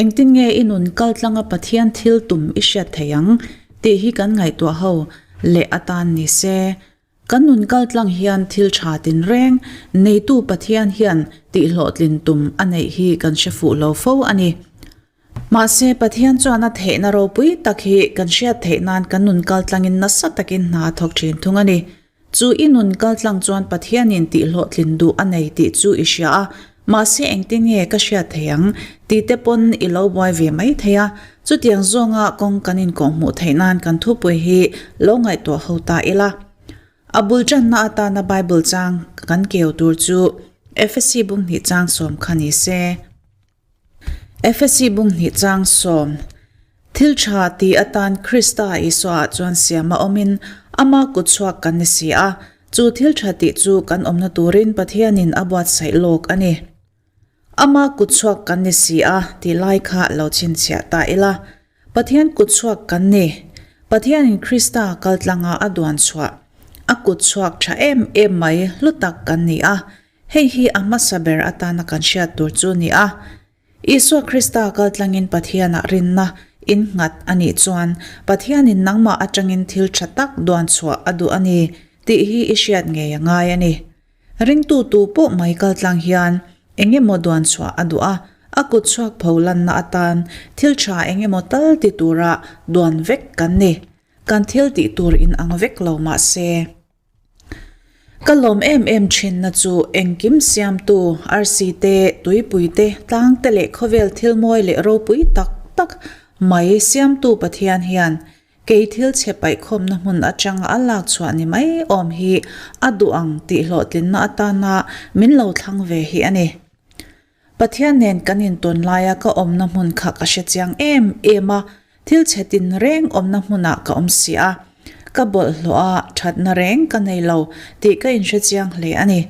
Engtin nge i nun kaltlanga Pathian thil tum i hriat theih ang tih hi kan ngaihtuah ho leh atan ni se. Kan nun kaltlang hian thil tha tinreng neitu Pathian hian tihhlawhtlin tum a neih hi kan hre fuh lo fo a ni. Mahse, Pathian chuan a theihna ropui tak hi kan hriat theih nan kan nun kaltlangin nasa takin hna a thawk thin thung a ni. Chu i nun kaltlang chuan Pathianin tihhlawhtlin duh a nei tih chu i hria a, mahse engtin nge ka hriat thei ang tih te pawn i lo buai ve mai thei a. Chutiang zawnga kawng kan inkawhhmuh theih nan kan thupui hi lo ngaihtuah ho ta ila. A bul tanna atana Bible chang kan keu tur chu Efesi bunghnih chang sawm kha ni se. Efesi bunghnih chang sawm, Thil tha ti atan Krista Isuaah chuan siam a awmin ama kutchhuak kan ni si a, chu thil tha tih chu kan awmna turin Pathianin a buatsaih lawk a ni. Ama kutchhuak kan ni si a tih lai kha lo chhinchhiah ta ila. Pathian kutchhuak kan ni. Pathianin Krista kaltlanga a duan chhuah, a kutchhuak tha em em mai hlu tak kan ni a, Hei hi a hmasa ber atana kan hriat tur chu ni a. Isua Krista kaltlangin Pathianah rinna innghat a nih chuan Pathianin nangmah atangin thil tha tak duan chhuah a duh a ni tih hi i hriat ngei a ngai a ni. Ringtu tu pawh mai kaltlang hian eng emaw duan chhuah a duh a, a kut chhuak pho lanna atan thil tha eng emaw tal ti tura duan vek kan ni. Kan thil tih tur inang vek lo mah se. Ka lawm em em thinna chu engkim siamtu arsi te, tuipui te, tlang te leh khawvel thil mawi leh ropui tak tak mai siamtu Pathian hian kei thil chhe paihkhawmna hmun atanga a lak chhuah ni mai awm hi a duh ang tih hlawhtlinna atana min lo thlang ve hi a ni. Pathian nen kan intawn laia ka awmna hmun kha ka hre chiang em em a, thil chhe tin reng awmna hmunah ka awm si a, ka bawlhhlawh a, thatna reng ka nei lo tih ka inhre chiang hle a ni.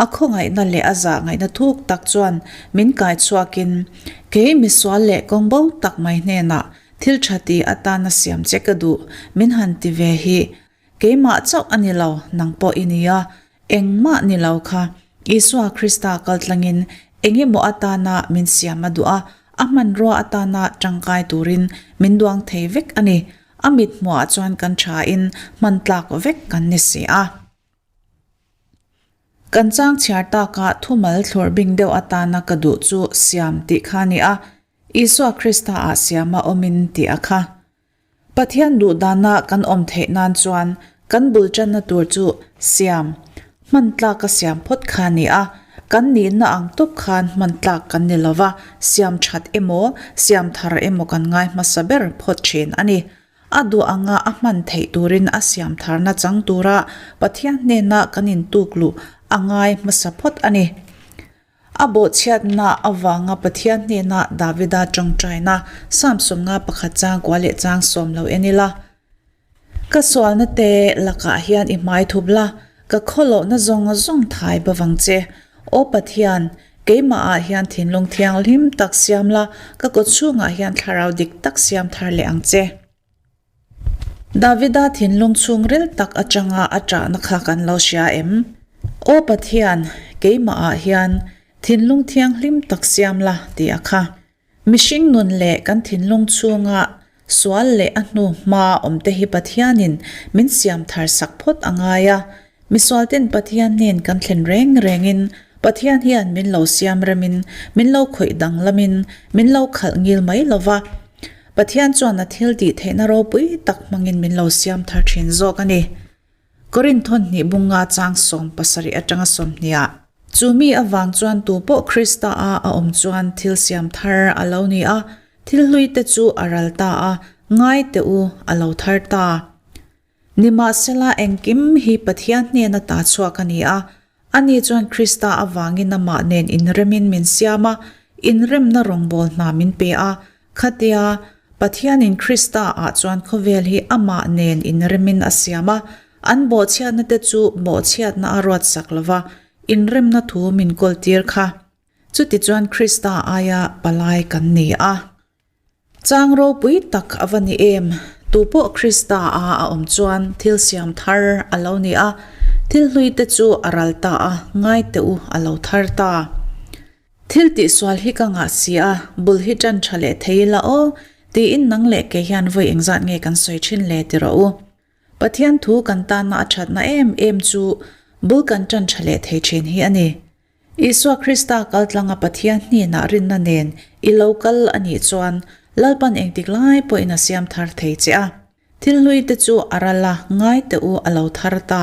A khawngaihna leh a zah ngaihna thuk tak chuan min kai chhuakin, kei misual leh kawng bo tak mai hnenah thil tha ti atana siam che ka duh min han ti ve hi Keimah chauh a ni lo, nang pawh i nia. Engmah ni lo kha. Isua Krista kaltlangin eng emaw atana min siam a duh a, a hmanrua atana tangkai turin min duang thei vek a ni. A mit hmuhah chuan kan thain hman tlak vek kan ni si a. Kan chang chhiar takah thumal thlawr bing deuh atana ka duh chu siam tih kha a ni a, Isua Krista-ah siama awmin tih a kha. Pathian duhdana kan awm theih nan chuan kan bul tanna tur chu siam, hman tlak a siam phawt kha a ni a, kan nihna ang tawp khan hman tlak kan ni lova, siam that emaw, siam thar emaw kan ngai hmasa ber phawt thin a ni. A duh anga a hman theih turin a siam tharna chang tura Pathian hnena kan intuk luh a ngai hmasa phawt a ni. A bawhchhiatna avanga Pathian hnena Davida tawngtaina Psalm 51 chang kua leh chang sawm lo en ila. Ka sualna te lakah hian i hmai thup la, ka khawlohna zawng zawng thai bavang che. Aw Pathian, keimahah hian thinlung thianghlim tak siam la, ka kawchhungah hian thlarau dik tak siam thar leh ang che. Davida thinlung chhungril tak atanga a ṭahna kha kan lo hria em? Aw Pathian, keimahah hian thinlung thianghlim tak siam la, ti a kha. Mihring nun leh kan thinlung chhunga sual leh a hnu hmaa awmte hi Pathianin min siam thar sak phawt a ngai a. Misualten Pathian hnen kan thlen reng rengin Pathian hian min lo siam remin, min lo khawih danglamin, min lo khalh ngil mai lo va. Pathian chuan a thil tih theihna ropui tak hmangin min lo siam thar thin zawk a ni. Korinthon hnih bunga chang 70 atanga 20 ah. Chu mi avang chuan tu pawh Krista a a awm chuan thil siam thar a lo ni a, thil hlui te chu a ral ta a, ngai teh u, a lo thar ta. Nimahsela, engkim hi Pathian hnena ta chhuak a ni a, ani chuan Krista avangin amah nen inremin min siam a, inremna rawngbâwl hna min pe a. Khatia, Pathianin Krista-ah chuan khawvel hi amah nen inremin a siam a, an bawhchhiatnate chu bawhchhiatna a ruatsak lo va, inremna thu min kawltir kha. Chutichuan Krista aia palai kan ni a. Chang ropui tak a va ni em? Tu pawh Krista a a awm chuan thil siam thar a lo ni a, thil hlui te chu a ral ta a, ngai teh u a lo thar ta. Thil tihsual hi ka ngah si a, bul hi tan tha leh thei ila aw, tiin nang leh kei hian vawi engzat nge kan sawi thin le ti rawh u. Pathian thu kan tanna a thatna em em chu bul kan tan tha leh thei thin hi a ni. Isua Krista kaltlanga Pathian hnenah rinna nen i lo kal a nih chuan Lalpan engtik lai pawhin a siam thar thei che a. Thil hlui te chu a ral a, ngai teh u a lo thar ta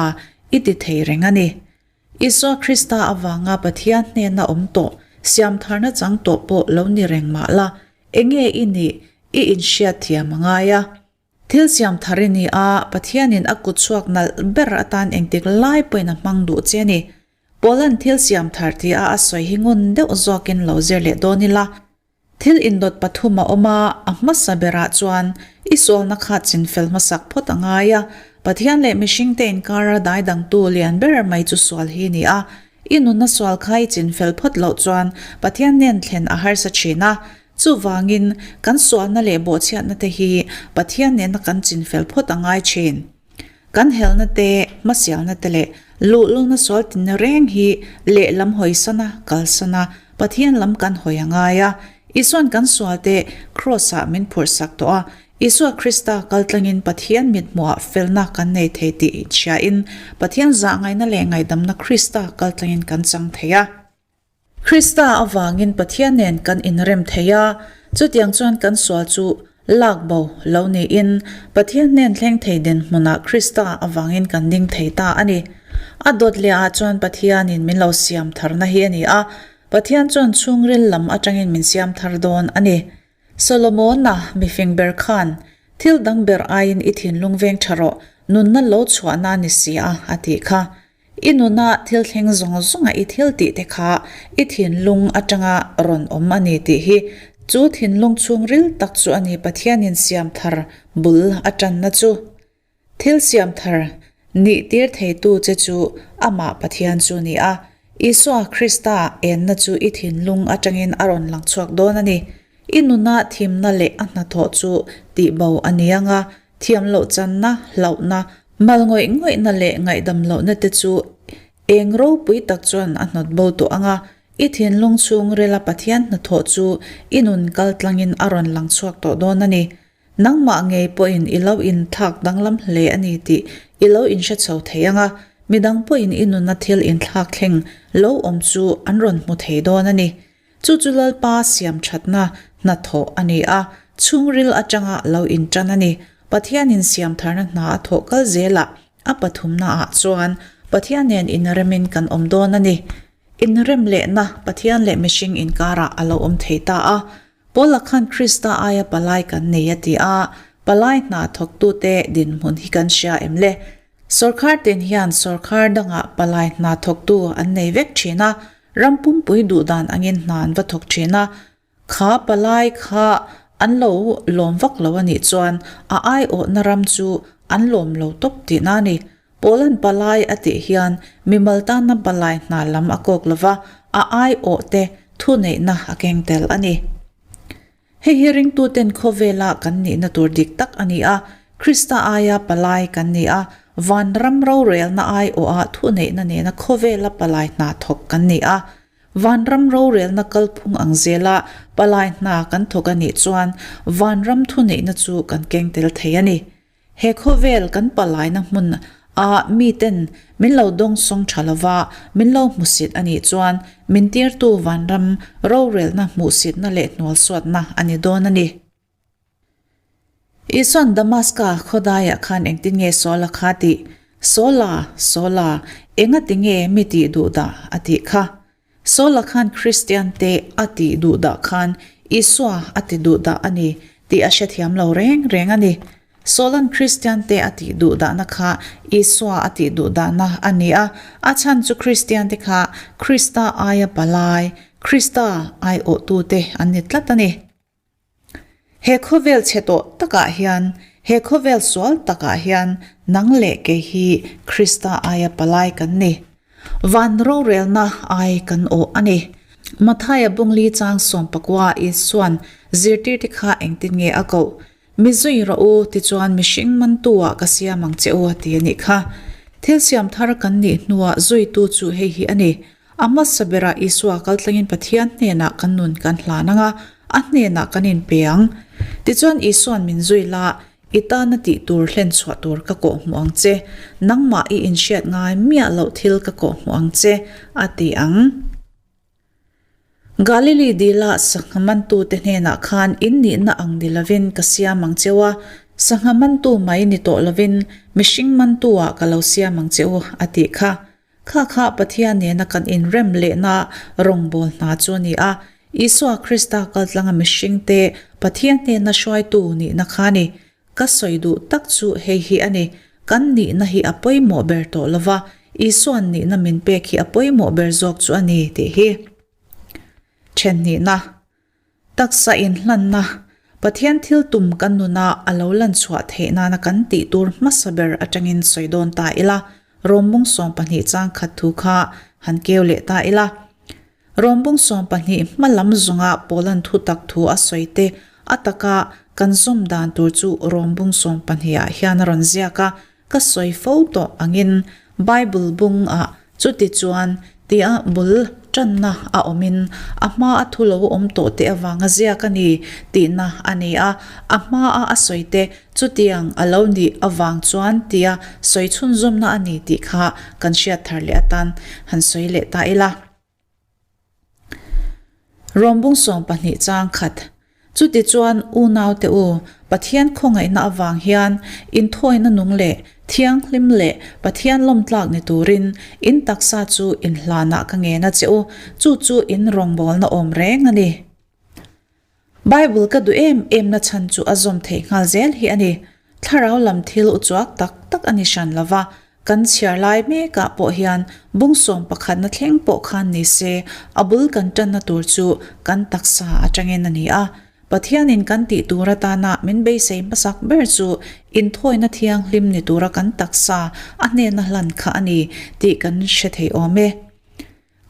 i ti thei reng a ni. Isua Krista avanga Pathian hnena awm tawh, siam tharna chang tawh pawh lo ni reng mah la, enge i nih i inhriat thiam a ngai a. Thil siam thar i ni a, Pathianin a kut chhuak nalh ber atan engtik lai pawhin a hmang duh che a ni. Paula'n thil siam thar tia a sawi hi ngun deuh zawkin lo zir leh dawn ila. Thil indawt pathum a awm a, a hmasa berah chuan i sualna kha chinfel hmasak phawt a ngai a. Pathian leh mihringte inkara daidangtu lian ber mai chu sual hi a ni a. I nunna sual kha i chinfel phawt loh chuan Pathian nen thlen a harsa thin a. Chuvangin, kan sualna leh bawhchhiatna te hi Pathian nena kan chinfel phawt a ngai thin. Kan helna te, hmasialna te leh luhlulna sual tinna reng hi lehlam hawisana, kalsana, Pathian lam kan hawi a ngai a. Isua'n kan sualte Kraws-ah min phurhsak tawh a, Isua Krista kaltlangin Pathian mithmuhah felna kan nei thei tih inhriain Pathian zahngaihna leh ngaihdamna Krista kaltlangin kan chang thei a. Krista avangin Pathian nen kan inrem thei a, chutiang chuan kan sual chu lak bo lo niin Pathian hnen thleng thei dinhmunah Krista avangin kan ding thei ta a ni. A dawt leh ah chuan Pathianin min lo siam tharna hi a ni a, Pathian chuan chhungril lam atangin min siam thar dawn a ni. Solomona mifing ber khan, Thil dang ber aiin i thinlung veng tha rawh, nunna lo chhuahna a ni si a, a tih kha. I nuna thil thleng zawng zawnga i thil tih te kha i thinlung atanga rawn awm a ni tih hi chu thinlung chhungril tak chu a ni Pathianin siam thar bul a tanna chu. Thil siam thar nih tir theitu che chu amah Pathian chu ni a, Isua Krista enna chu i thinlung atangin a rawn lang chhuak dawn a ni. I nuna thimna leh a hnathawh chu tihbo a ni ang a, thiam loh channa, hlauhna, mal ngawih ngawihna leh ngaihdam lohna te chu eng ropui tak chuan a hnawt bo tawh ang a, i thinlung chhungrila Pathian hnathawh chu i nun kal tlangin a rawn lang chhuak tawh dawn a ni. Nangmah ngei pawhin i lo inthlak danglam hle a ni tih i lo inhre chho thei ang a, midang pawhin i nuna thil inthlak thleng lo awm chu an rawn hmu thei dawn a ni. Chu chu Lalpa siam thatna hnathawh a ni a, chhungril atanga lo intan a ni. Pathianin siam tharna hna a thawh kal zelah a pathumnaah chuan Pathian nen inremin kan awm dawn a ni. Inrem lehna Pathian leh mihring inkarah a lo awm thei ta a. Paula khan Krista aia palai kan nei a ti a, palai hna thawktute dinhmun hi kan hria em le? Sawrkhar tin hian sawrkhar dangah palai hna thawktu an nei vek thin a, Ram pumpui duh dan angin hna an va thawk thin a, kha palai kha an lo lawm vak lo a nih chuan a aiawhna ram chu an lawm lo tawp tihna a ni. Pawlan palai a tih hian mimal tana palai hna lam a kawk lo va, a aiawhte thuneihna a keng tel a ni. Hei hi ringtuten khawvela kan nihna tur dik tak a ni a, Krista aia palai kan ni a, vanram rorelna aiawha thuneihna nena khawvela palai hna thawk kan ni a. Vanram rorelna kalphung ang zela palai hna kan thawk a nih chuan vanram thuneihna chu kan keng tel thei a ni. He khawvel kan palaina hmun a miten min lo dawngsawng tha lova min lo hmusit a nih chuan min tirtu vanram rorelna hmuhsitna leh hnualsuatna a ni dawn a ni. Isuan Damaska khawdaiah khan engtin nge Saula kha tih? Saula, Saula, engati nge mi tih duh dah? a tih kha. Saula khan Kristiante a tih duh dah khan Isua a ti duh dah a ni tih a hrethiam lo reng reng a ni. Saula'n Kristiante a tih duh dahna kha Isua a tih duh dahna a ni a, a chhan chu Kristiante kha Krista aia palai, Krista aiawhtute an ni tlat a ni. He khawvel chhe tawh takah hian, he khawvel sual takah hian nang leh kei hi Krista aia palai kan ni. Van rorelna ai kan awh a ni. Mathaia bungli chang sawmpakua Isua'n zirtirte kha engtin nge a koh? Mi zui rawh u, tichuan mihring mantu-ah ka siam ang che u a ti a nih kha. Thil siam thar kan nih hnuah zuitu chu hei hi a ni. A hmasa berah Isua kaltlangin Pathian hnenah kan nun kan hlan ang a, a hnenah kan inpe ang. Tichuan Isua'n min zui la, i tana tih tur hlen chhuah tur ka kawh hmuh ang che, nangmah i inhriat ngai miah loh thil ka kawh hmuh ang che, a ti ang. Galili dila sangha mantute hnenah khan in nihna ang ni lovin ka siam ang cheu a, sangha mantu mai ni tawh lovin mihring mantu-ah ka lo siam ang che u, a tih kha. Kha kha Pathian nena kan inrem lehna rawngbâwl hna chu a ni a, Isua Krista kaltlanga mihringte Pathian hnena hruaitu nihna kha a ni. Ka sawi duh tak chu hei hi a ni, kan nihna hi a pawimawh ber tawh lo va, Isua'n nihna min pek hi a pawimawh ber zawk chu a ni tih hi. Thenhnihna, Taksa inhlanna, Pathian thil tum kan nuna a lo lan chhuah theih nana kan tih tur hmasa ber atangin sawi dawn ta ila, Rawmbung 12 chang khat thu kha han keu leh ta ila. Rawmbung 12 hma lam zawnga Paulan thu tak thu a sawi te a taka kan zawm dan tur chu Rawmbung 12 ah hian a rawn ziak a, ka sawi fo tawh angin Bible bung ah chuti chuan tia bul tanna a awmin a hma a thu lo awm tawh te avanga ziak a ni tihna a ni a, a hma a a sawi te chutiang a lo nih avang chuan tia sawi chhunzawmna a ni tih kha kan hriat thar leh atan han sawi leh ta ila. Rawmbung 12 chang khat. Chutichuan unaute u, Pathian khawngaihna avang hian inthawina nung leh thianghlim leh Pathian lawmtlak ni turin in taksa chu inhlanah ka ngen a che u, chu chu in rawngbawlna awm reng a ni. Bible ka duh em em na chhan chu a zawm theih nghal zel hi a ni. Thlarau lam thil uchuak tak tak a ni hran lo va, kan chhiar lai mekah pawh hian bung sawm pakhatna thleng pawh khan ni se, a bul kan tanna tur chu kan taksa atangin a ni a. Pathianin kan tih tur atana min beisei hmasak ber chu inthawina thianghlim ni tura kan taksa a hnena hlan kha a ni tih kan hre thei awm e.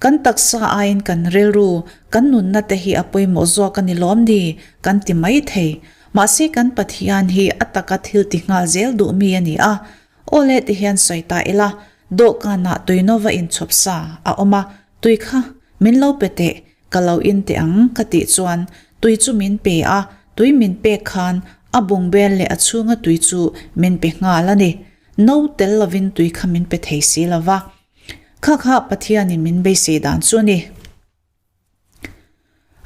Kan taksa aiin kan rilru, kan nunna te hi a pawimawh zawk a ni lawm ni? Kan ti mai thei. Mahse kan Pathian hi a taka thil ti nghal zel duh mi a ni a. Aw le ti hian sawi ta ila, dawhkanah tui nova inchhawp sa a awm a, tui kha min lo pe teh, ka lo in teh ang ka tih chuan tui chu min pe a, tui min pek khan a bungbel leh a chhunga tui chu min pe nghal a ni. No tel lovin tui kha min pe thei si lova. Kha kha Pathianin min beisei dan chu a ni.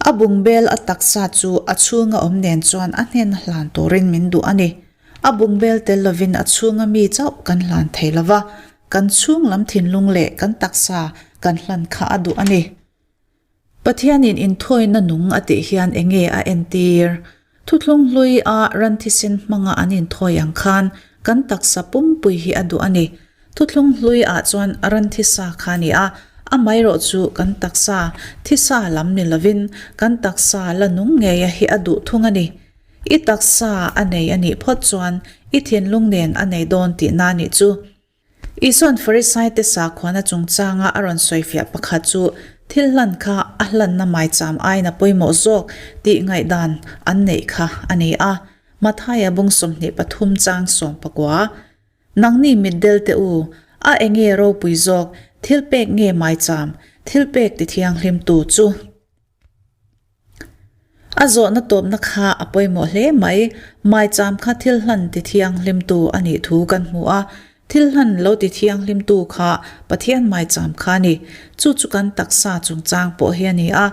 A bungbel a taksa chu a chhunga awm nen chuan a hnena hlan turin min duh a ni. A bungbel tel lovin a chhunga mi chauh kan hlan thei lova, kan chhung lam thinlung leh kan taksa kan hlan kha a duh a ni. Pathianin inthawina nung a tih hian enge a entir? Thuthlung hlui a ran thisen hmanga an inthawi ang khan kan taksa pumpui hi a duh a ni. Thuthlung hlui ah chuan ran thisa kha a ni a, amaherawh chu kan taksa thisa lam ni lovin kan taksa la nung ngeia hi a duh thung a ni. I taksa a nei a nih phawt chuan i thinlung nen a nei dawn tihna a nih chu. Isua'n Farisaite sakhuana chungchanga a rawn sawifiah pakhat chu thil hlan kha a hlanna maicham aiin a pawimawh zawk tih ngaihdan an neih kha a ni a, Mathaia bung 23 chang 19. Nangni mitdel te u, a enge ropui zawk, thil pek nge maicham, thil pek tithianghlimtu chu? A zawhna tawpna kha a pawimawh hle mai. Maicham kha thil hlan ti thianghlimtu a nih thu kan hmu a, thil hlan lo ti thianghlimtu kha Pathian maicham kha a ni. Chu chu kan taksa chungchang pawh hi a ni a,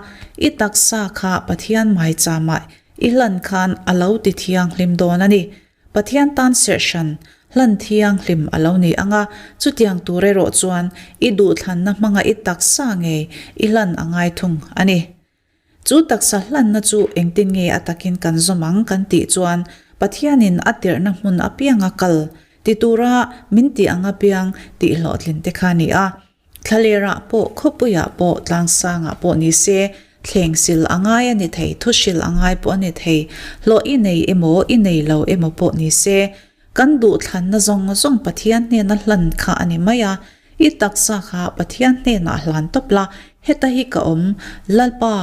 i taksa kha Pathian maichamah i hlan khan a lo ti thianghlim dawn a ni. Pathian tan serhhran hlan thianghlim a lo ni ang a, chutiang tur erawh chuan i duhthlanna hmanga i taksa ngei i hlan a ngai thung a ni. Chu taksa hlanna chu engtin nge a takin kan zawm ang kan tih chuan Pathianin a tirhna hmun apianga kal ti tura min tih ang apiang tih hlawhtlin te kha a ni a. Thlalerah pawh, khawpuiah pawh, tlangsangah pawh ni se, thleng sil a ngai a ni thei, thuhril a ngai pawh a ni thei, hlawh i nei emaw, i nei lo emaw pawh ni se, kan duhthlanna zawng zawng Pathian hnena hlan kha a ni mai a, i taksa kha Pathian hnenah hlan tawp la, heta hi ka awm, Lalpa,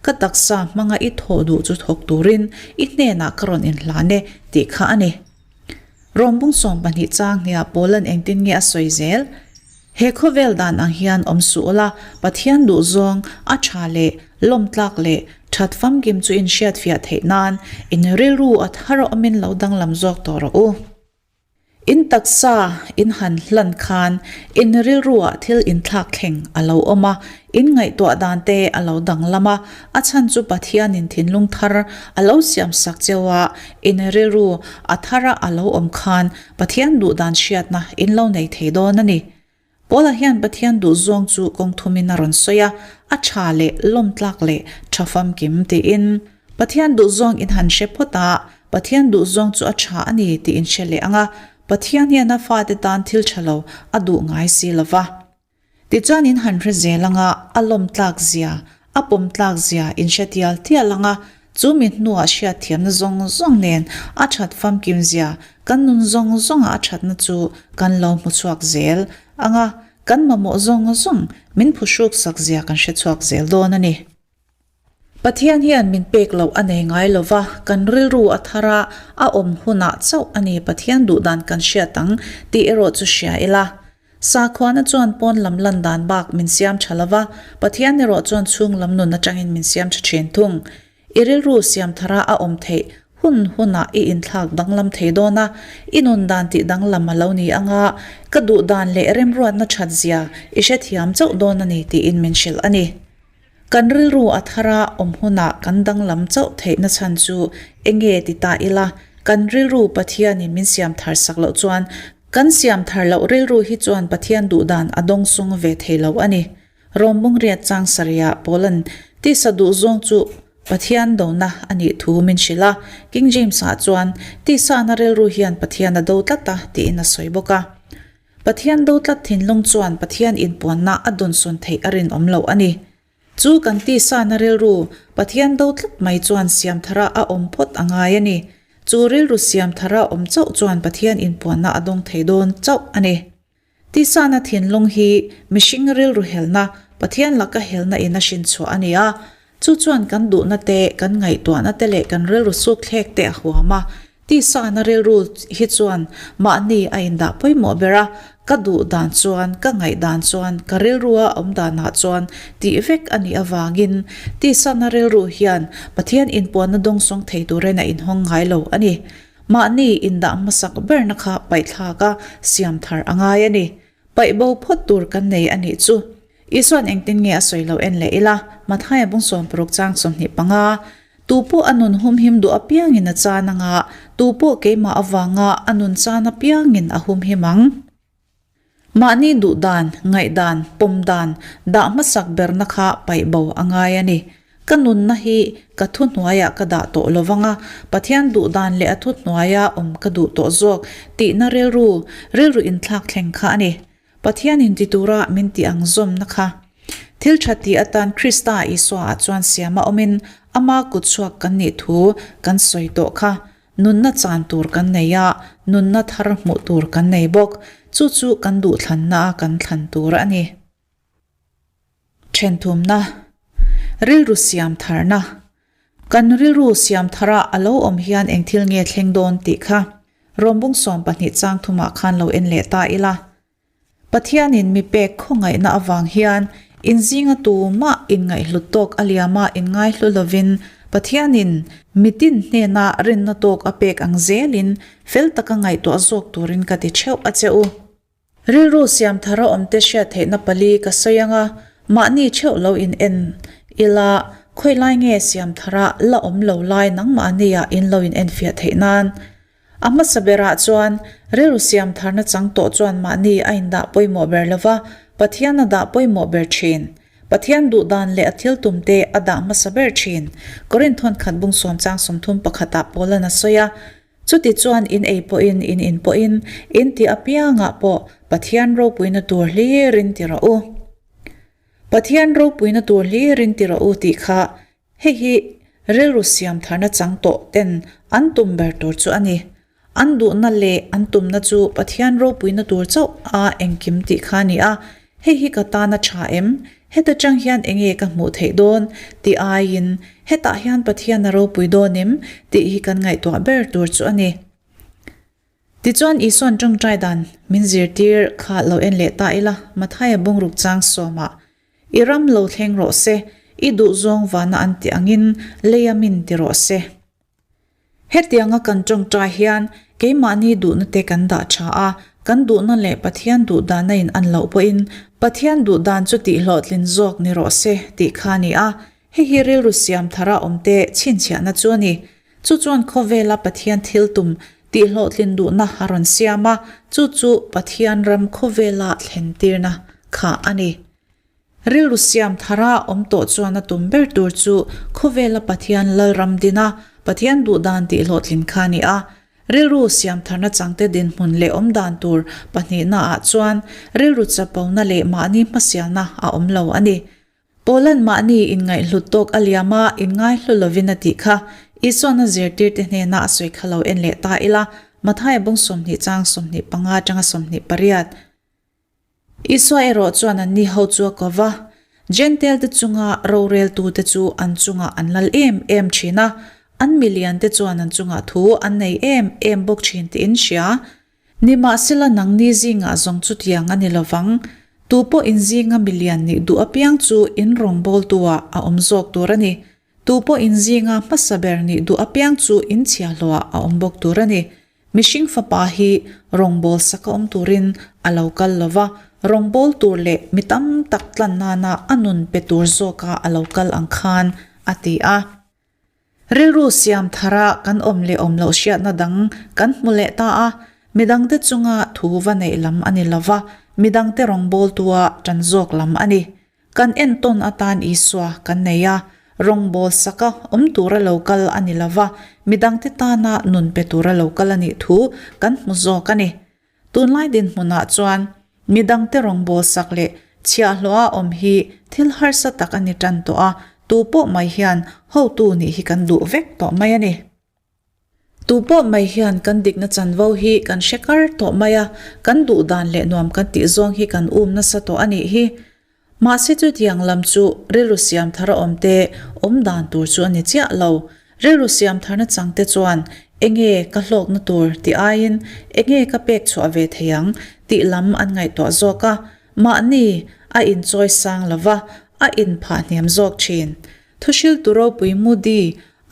ka taksa hmanga i thawh duh chu thawk turin i hnenah ka rawn inhlan e, tih kha a ni. Rawmbung 12 chang hniah Paulan engtin nge a sawi zel? He khawvel dan ang hian awm suh ula, Pathian duhzawng a tha leh lawmtlak leh that famkim chu in hriatfiah theih nan in rilru a thar awmin lo danglam zawk tawh rawh u. In taksa in han hlan khan in rilruah thil inthlak thleng a lo awm a, in ngaihtuah dan te a lo danglam a, a chhan chu Pathianin thinlung thar a lo siam sak cheu a, in rilru a thara a lo awm khan Pathian duhdan hriatna in lo nei thei dawn a ni. Paula hian Pathian duhzawng chu kawng thumin a rawn sawi a, a tha leh lawmtlak leh tha famkim tiin. Pathian duhzawng in han hre phawt a, Pathian duhzawng chu a tha a ni tih in hre leh ang a, Pathian hian a fate tan thil tha lo a duh ngai si lo va. Tichuan in han hre zel ang a, a lawmtlak zia, a pawmtlak zia in hre tial tial ang a, Chu mi hnuah hriatthiamna zawng zawng nen a that famkim zia kan nun zawng zawnga a thatna chu kan lo hmu chhuak zel ang a, kan mamawh zawng zawng min phuhruk sak zia kan hre chhuak zel dawn a ni. Pathian hian min pek loh a nei ngai lo va, kan rilru a thar a, a awm hunah chauh a ni Pathian duhdan kan hriat ang tih erawh chu hria ila. Sakhuana chuan pawn lam lan dan bak min siam tha lo va, Pathian erawh chuan chhung lam nun atangin min siam tha thin thung. I rilru siam thara a awm theih hun hunah i inthlak danglam thei dawn a, i nun dan tih danglam a lo ni anga, ka duh dan leh remruatna that zia i hrethiam chauh dawn a ni tiin min hrilh a ni. Kan rilru a thara awm hunah kan danglam chauh theihna chhan chu enge ti ta ila, kan rilru Pathianin min siam thar sak loh chuan Kan siam thar loh rilru hi chuan Pathian duhdan a dawng sung ve thei lo a ni. Rawmbung riat chang sarihah Paula'n tisa duhzawng chu Pathian dona a nih thu min hrilh a, King James-ah chuan tisana rilru hian Pathian a do tlat a tiin a sawi bawk a. Pathian do tlat thinlung chuan Pathian inpuanna a dawnsawn theih a rinawm loh a ni. Chu kan tisana rilru Pathian do tlat mai chuan siamthara a awm phawt a ngai a ni. Chu rilru siamthara awm chauh chuan Pathian inpuanna a dawng thei dawn chauh a ni. Tisana thinlung hi mihring rilru helna, Pathian laka helna in a hrinchhuah a ni a. Chu chuan kan duhna te, kan ngaihtuahna te leh kan rilru sukthlek te a huam a. Tisana rilru hi chuan mahni a indah pawimawh ber a, ka duh dan chuan, ka ngaih dan chuan, ka rilrua awm danah chuan tih vek a nih avangin tisana rilru hian Pathian inpuanna dawngsawng thei turin a inhawng ngai lo a ni. Mahni indah hmasak berna kha paihthlak a siam thar a ngai a ni. Paih bo phawt tur kan nei a nih chu. Isua'n engtin nge a sawi lo en leh ila, Mathaia bung 60 chang 25. Tu pawh a nun humhim duh apiangin a chan anga, tu pawh keimah avanga a nun chan apiangin a humhim ang. Mahni duh dan, ngaihdan, pawm dan, dah hmasak berna kha paih bo a ngai a ni. Ka nunna hi ka thuhnuaiah ka dah tawh lo vang a, Pathian duh dan leh a thuhnuaia awm ka duh tawh zawk tihna rilru, rilru inthlak thleng kha a ni. Pathianin ti tura min tih ang zawmna kha. Thil tha tih atan Krista Isua-ah chuan siama awmin ama kutchhuak kan nih thu kan sawi tawh kha. Nunna chan tur kan nei a, nunna thar hmuh tur kan nei bawk. Chu chu kan duhthlanna a kan thlan tur a ni. Thenthumna, Rilru siam tharna, Kan rilru siam thara a lo awm hian eng thil nge thleng dawn tih kha Rawmbung 12 chang thumah khan lo en leh ta ila. Pathianin mi pek khawngaihna avang hian inzinga tumah inngaihhlut tawk a liama inngaihlu lovin Pathianin mitin hnena rinna tawk a pek ang zelin fel taka ngaihtuah zawk turin ka ti theuh a che u. Rilru siam thar a awmte hriat theihna pali ka sawi ang a, mahni theuh lo in en ila khawi lai nge siam thara la awm lo lai nangmahnia in lo in enfiah theih nan. A hmasa berah chuan rilru siam tharna chang tawh chuan mahni a indah pawimawh ber lova Pathian a dah pawimawh ber thin. Pathian duh dan leh a thil tumte a dah hmasa ber thin. Korinth khat bung sawm chang 31 ah Paulan a sawi a, Chuti chuan in ei pawhin in in pawhin in ti apiangah pawh Pathian ropuina tur hlirin ti rawh u. Pathian ropuina tur hlirin ti rawh u tih kha hei hi rilru siam tharna chang tawh ten an tum ber tur chu a ni. An duhna leh an tumna chu Pathian ropuina tur chauh a engkim tih kha a ni a, Hei hi ka tan a tha em? Heta tang hian enge ka hmuh theih dawn? tih aiin, Hetah hian Pathian a ropui dawn em? tih hi kan ngaihtuah ber tur chu a ni. Tichuan Isua'n ṭawngṭai dan min zirtir kha lo en leh ta ila, Mathaia bungruk chang sawmah, I ram lo thleng rawh se, i duhzawng vana an tih angin leia min ti rawh se. Hetianga kan ṭawngṭai hian keimahni duhna te kan dah ṭha a, kan duhna leh Pathian duh dana in an loh pawhin Pathian duh dan chu tihhlawhtlin zawk ni rawh se tih kha a ni a, hei hi rilru siam thara awmte chhinchhiahna chu a ni. Chu chuan khawvela Pathian thil tum tihhlawhtlin duhna a rawn siam a, chu chu Pathian ram khawvela thlentirna kha a ni. Rilru siam thara awm tawh chuan a tum ber tur chu khawvela Pathian Lalram dina Pathian duhdan tihhlawhtlin kha a ni a. Rilru siam tharna changte dinhmun leh awmdan tur pahnihnaah chuan rilru chapona leh mahni hmasialna a awm lo a ni. Paula'n mahni inngaihhlut tawk a liam a, inngaihlu lovin a tih kha Isua'n a zirtirte hnena a sawi kha lo en leh ta ila, Mathaia bung 20 chang 25 atanga 28. Isua erawh chuan anni ho chu a ko va, Jentail-te chunga roreltute chu an chungah an lal em em thin a, an miliante chuan an chungah thu an nei em em bawk thin tiin hria. Nimahsela nangni zingah zawng chutiang a ni lo vang. Tu pawh inzinga milian nih duh apiang chu in rawngbawltu-ah a awm zawk tur a ni. Tu pawh inzinga hmasa ber nih duh apiang chu in chhiahhlawhah a awm bawk tur a ni. Mihring fapa hi rawngbâwl saka awm turin a lo kal lo va, rawngbâwl tur leh mi tam tak tlan nana a nun pe tur zawka a lo kal ang khan, a ti a. Rilru siam thara kan awm leh awm loh hriatna dang kan hmu leh ta a, midangte chunga thu va neih lam a ni lo va, midangte rawngbâwltua ṭan zawk lam a ni. Kan entawn atan Isua kan nei a, rawngbâwl saka awm tura lo kal a ni lo va, midangte tana nun pe tura lo kal a nih thu kan hmu zawk a ni. Tunlai dinhmunah chuan midangte rawngbâwl sak leh chhiahhlawha awm hi thil harsa tak a ni tan tawh a, tu pawh mai hian hotu nih hi kan duh vek tawh mai a ni. Tu pawh mai hian kan dikna chanvo hi kan hre kar tawh mai a, kan duh dan leh nuam kan tih zawng hi kan um nasa tawh a nih hi. Mahse chutiang lam chu rilru siam thar a awm te awm dan tur chu a ni chiah lo. Rilru siam tharna chang te chuan enge ka hlawkna tur tih aiin enge ka pek chhuah ve thei ang tih lam an ngaihtuah zawk a, mahni a inchawi sang lo va, a inphah hniam zawk thin. Thuhriltu ropui Moody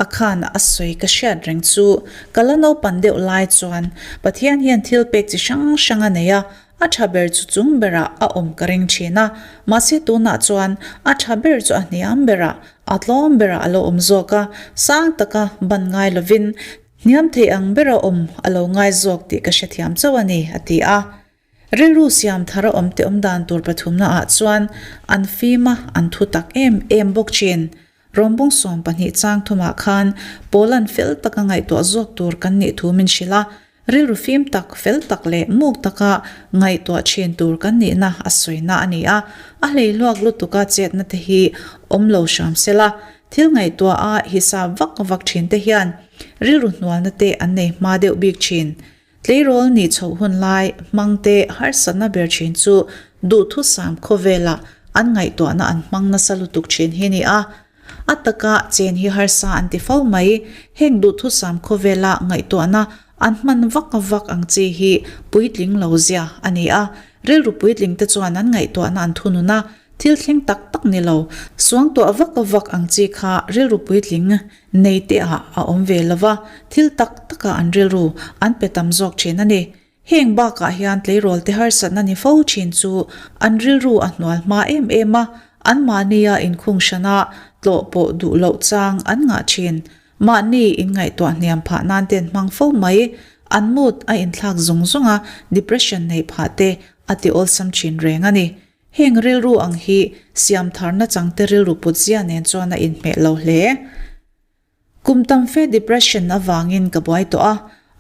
A khan a sawi ka hriat reng chu ka la naupan deuh lai chuan Pathian hian thil pek chi hrang hrang a nei a, a tha ber chu chung berah a awm ka ring thin a, mahse tunah chuan a tha ber chu a hniam berah, a tlawm berah a lo awm zawk a, sang taka ban ngai lovin hniam thei ang bera awm a lo ngai zawk tih ka hrethiam chauh a ni, a ti a. Rilru siam thar a awm te awm dan tur pathumna ah chuan an fim a, an thu tak em em bawk thin. Rawmbung 12 chang thumah khan Paula'n fel taka ngaihtuah zawk tur kan nih thu min hrilh a, rilru fim tak, fel tak leh muk taka ngaihtuah thin tur kan nihna a sawina a ni a, a hleihluak lutuka chetna te hi awm lo hram sela, thil ngaihtuaha hisap vak vak thin te hian rilru hnualna te an nei hma deuh bik thin. Tleirawl nih chhoh hun lai hmangte harsatna ber thin chu duhthusam khawvela an ngaihtuahna an hmang nasa lutuk thin hi ni a. A taka chen hi harsa an ti fo mai. Heng duhthusam khawvela ngaihtuahna an hman vak vak ang chi hi puitling lo zia a ni a. Rilru puitlingte chuan an ngaihtuahna an thunun a, thil thleng tak tak ni lo, suangtuah vak vak ang chi kha rilru puitling Nei te ah a awm ve lo va, thil tak takah an rilru an pe tam zawk thin a ni. Heng bakah hian tleirawl te harsatna ni fo thin chu an rilru a hnual hma em em a, anmahnia inkhung hrana tlawh pawh duh loh chang an ngah thin. Mahni inngaihtuah hniam phah nan te an hmang fo mai. An mood a inthlak zung zung a, depression neih phah te a ti awlsam thin reng a ni. Heng rilru ang hi siam tharna changte rilru put zia nen chuan a inhmeh lo hle. Kum tam fe depression avangin ka buai tawh a,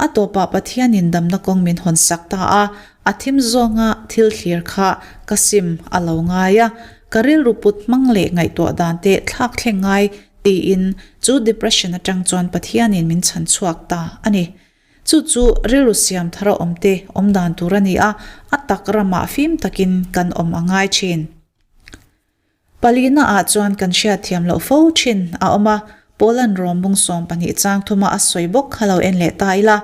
a tawpah Pathianin damna kawng min hawn sak ta a, a thim zawnga thil thlir kha ka sim a lo ngai a, ka rilru put hmang leh ngaihtuah dan te thlak thleng ngai tiin chu depression atang chuan Pathianin min chhan chhuak ta a ni. Chu chu rilru siam thar a awm te awm dan tur a ni a, a tak ramah fim takin kan awm a ngai thin. Palina ah chuan kan hriat thiam loh fo thin a awm a, Paula'n Rom bung 12 chang thuma a sawi bawk kha lo en leh ta ila.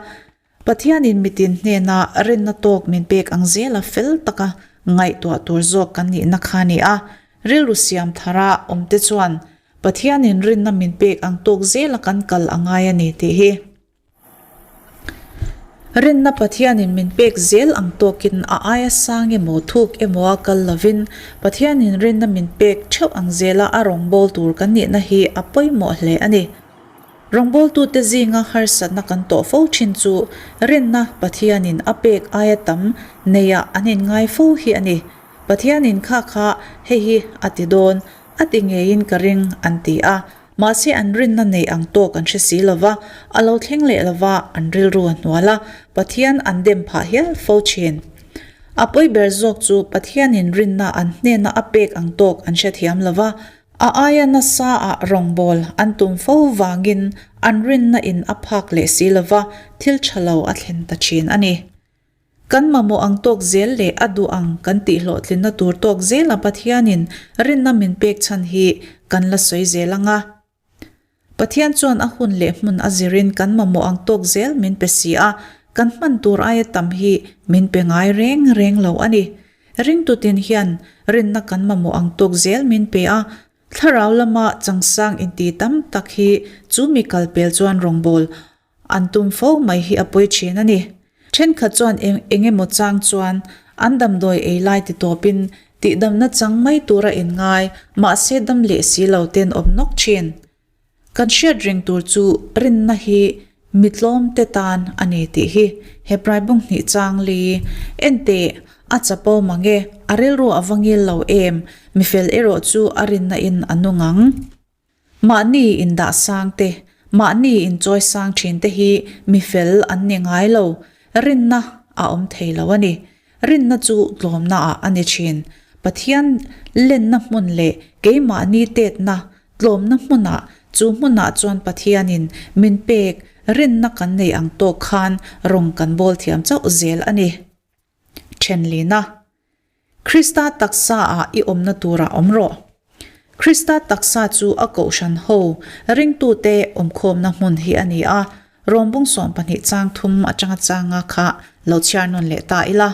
Pathianin mitin hnena rinna tawk min pek ang zela fel taka ngaihtuah tur zawk kan nihna kha a ni a. Rilru siam thara awmte chuan Pathianin rinna min pek ang tawk zela kan kal a ngai a ni tih hi. Rinna Pathianin min pek zel ang tawkin a aia sang emaw thuk emaw a kal lovin Pathianin rinna min pek theuh ang zela a rawngbâwl tur kan nihna hi a pawimawh hle a ni. Rawngbawltute zinga harsatna kan tawh fo thin chu rinna Pathianin a pek aia tam neiah an inngai fo hi a ni. Pathianin kha kha hei hi a ti dawn, a ti ngeiin ka ring an ti a. Mahse an rinna neih ang tawk an hre si lo va, a lo thleng leh lo va, an rilru a hnual a, Pathian an dem phah hial fo thin. A pawi ber zawk chu Pathianin rinna an hnena a pek ang tawk an hrethiam lo va, a aia nasa ah rawngbâwl an tum fo vangin an rinna in a phak leh si lo va, thil tha lo a thlen ta thin a ni. Kan mamawh ang tawk zel leh a duh ang kan tih hlawhtlinna tur tawk zela Pathianin rinna min pek chhan hi kan la sawi zel ang a. Pathian chuan a hun leh hmun a zirin kan mamawh ang tawk zel min pe si a, kan hman tur aia tam hi min pe ngai reng reng lo a ni. Ringtutin hian rinna kan mamawh ang tawk zel min pe a, thlarau lama changsang inti tam tak hi chu mi kalpel chuan rawngbâwl An tum fo mai hi a pawi thin a ni. Thenkhat chuan eng eng emaw chang chuan an damdawi ei lai ti tawpin tihdamna chang mai tura inngai mahse dam leh si lo ten awm nawk thin. Kan hriat reng tur chu rinna hi mi tlawmte tan a ni tih hi Hebrai bung hnih chang li enteh a chapo mang e, a rilru a va ngil lo em, mifel erawh chu a rinna in a nung ang. Mahni indah sang te, mahni inchawi sang thin te hi mi fel an ni ngai lo, rinna a awm thei lo a ni. Rinna chu tlawmna ah a ni thin. Pathian lenna hmun leh keimahni tetna tlawmna hmunah, chu hmunah chuan Pathianin min pek rinna kan nei ang tawk khan rawng kan bawl thiam chauh zel a ni. Thenlina. Krista taksa ah i awmna turah awm rawh. Krista taksa chu a kohhran ho ringtute awmkhawmna hmun hi a ni a, Rawmbung 12 chang thum atanga changa kha lo chhiar nawn leh ta ila.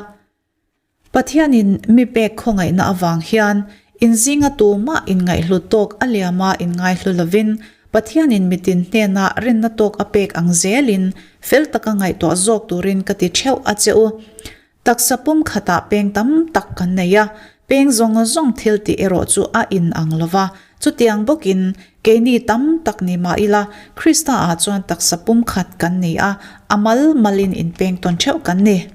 Pathianin mi pek khawngaihna avang hian inzinga tumah inngaihhlut tawk a liama inngaihlu lovin Pathianin mitin hnena rinna tawk a pek ang zelin fel taka ngaihtuah zawk turin ka ti theuh a che u. Taksa pum khatah peng tam tak kan nei a, peng zawng zawng thil tih erawh chu a in ang lo va. Chutiang bawkin, keini tam tak ni mah ila, Krista ah chuan taksa pum khat kan ni a, a mal malin inpeng tawn theuh kan ni.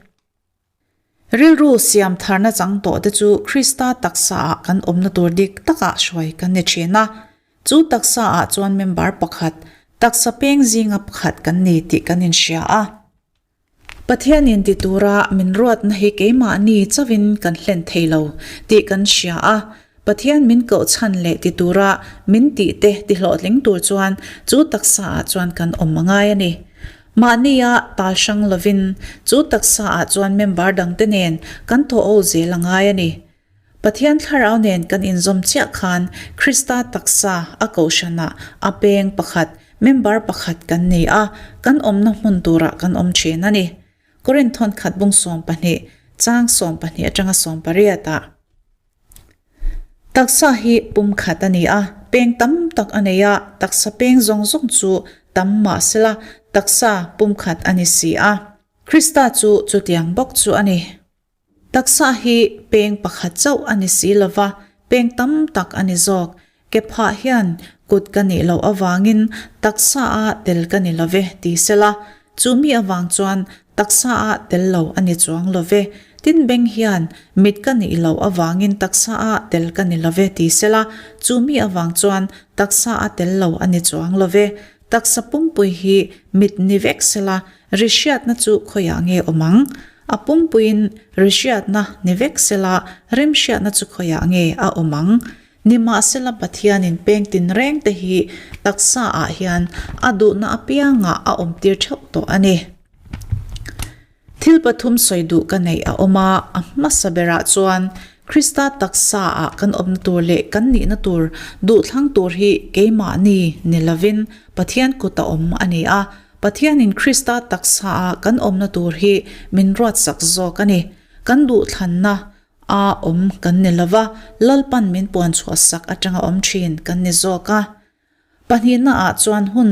Rilru siam tharna chang tawh te chu Krista taksa ah kan awmna tur dik takah hruai kan ni thin a. Chu taksa ah chuan member pakhat, taksa peng zinga pakhat kan ni tih kan inhria a. Pathianin ti tura min ruatna hi keimahni chauhin kan hlen thei lo tih kan hria a, Pathian min koh chhan leh ti tura min tih te ti hlawhtling tur chuan chu taksa ah chuan kan awm a ngai a ni. Mahnia tal hrang lovin chu taksa ah chuan member dangte nen kan thawh ho zel a ngai a ni. Pathian thlarau nen kan inzawm chiah khan Krista taksa a kohhranah a peng pakhat, member pakhat kan ni a, kan awmna hmun turah kan awm thin a ni. Korinth thawnkhat bung 12, chang 12 atanga 18 ah. Taksa hi pum khat a ni a, peng tam tak a nei a, taksa peng zawng zawng chu tam mah sela taksa pum khat a ni si a. Krista chu chutiang bawk chu a ni. Taksa hi peng pakhat chauh a ni si lo va, peng tam tak a ni zawk. Ke phah hian kut ka nih loh avangin taksa a tel ka ni lo ve ti sela, chu mi avang chuan taksa a tel lo a ni chuang lo ve. Tin beng hian mit ka nih loh avangin taksa a tel ka ni lo ve ti sela, chu mi avang chuan taksa a tel lo a ni chuang lo ve. Taksa pumpui hi mit ni vek sela, ri hriatna chu khawiah nge awm ang? A pumpuiin ri hriatna ni vek sela, rim hriatna chu khawiah nge a awm ang? Nimahsela Pathianin peng tinreng te hi taksa ah hian a duhna apiangah a awmtir theuh tawh a ni. Thil pathum sawi duh ka neih a awm a, a hmasa berah chuan Krista taksa ah kan awmna tur leh kan nihna tur duhthlang tur hi keimahni ni lovin Pathian kut a awm a ni a. Pathianin Krista taksaah kan awmna tur hi min ruatsak zawk a ni. Kan duhthlanna a awm kan ni lova, Lalpan min puanchhuahsak atanga awm thin kan ni zawk a. Pahnihna ah chuan hun